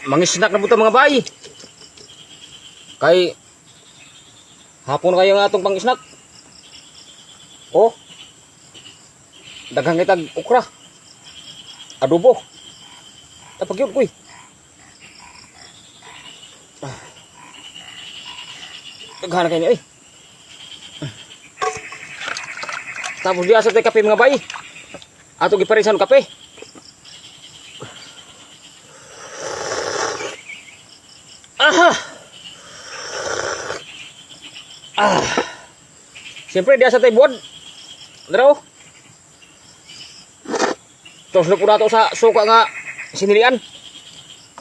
Mangisnak na buta, mga bay. Kay hapon kayo nga atong pang-snack. Oh. Daghang kitag okra. Adobo. Tapag yun, kuy. Ah. Daghan na kayo ni, eh. Tapos diya sa tay kape, mga bay. Ato giparisan kape. Aha! Ah. Siyempre diya sa tay buwad. Dara oh. Tos na po nato sa suka nga sinilian.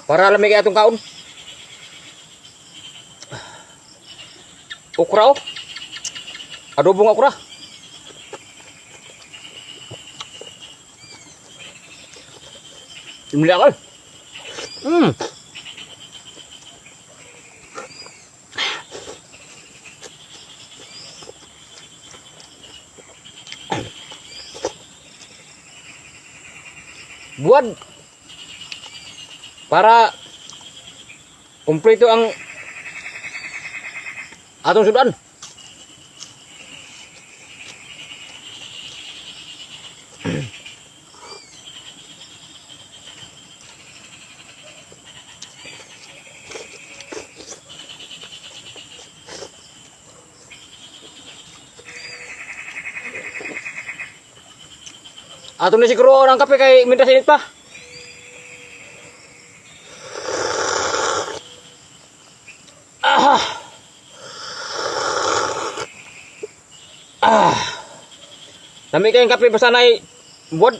Para lamig atong kaon. Okra oh. Adobo nga okra. Imli ako. Buwad. Para kumpleto ang atong sudan. Ato na siguro ang kape kay mintas init pa. Ah. Ah. Lami kayong kape basta na buwad.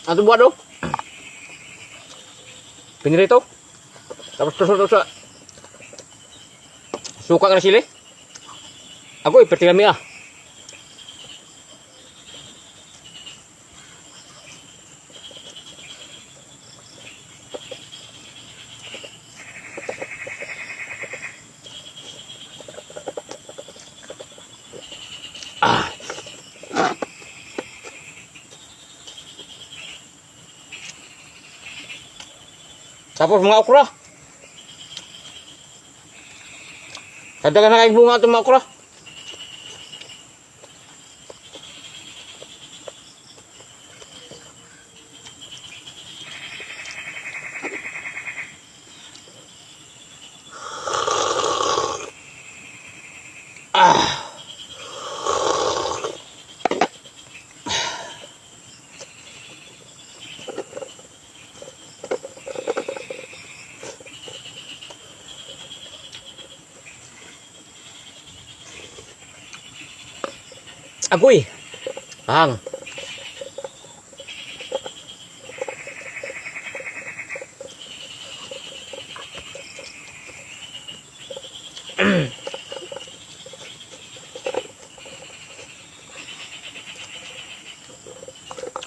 Ato buwad oh. Pinirito. Tapos tusok sa suka nga na sili. Ako iperti kami ah. Ah. Tapos mga okra. Kadagan na kayong bunga itong mga okra. Ah. Agoy. Ang.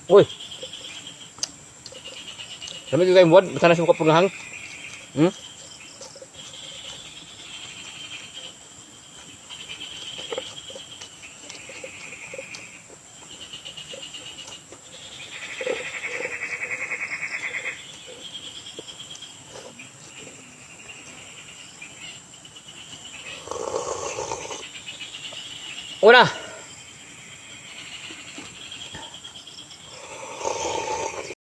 Uy. Lami ko kayong buwad, basta na siya kapag hang. Una.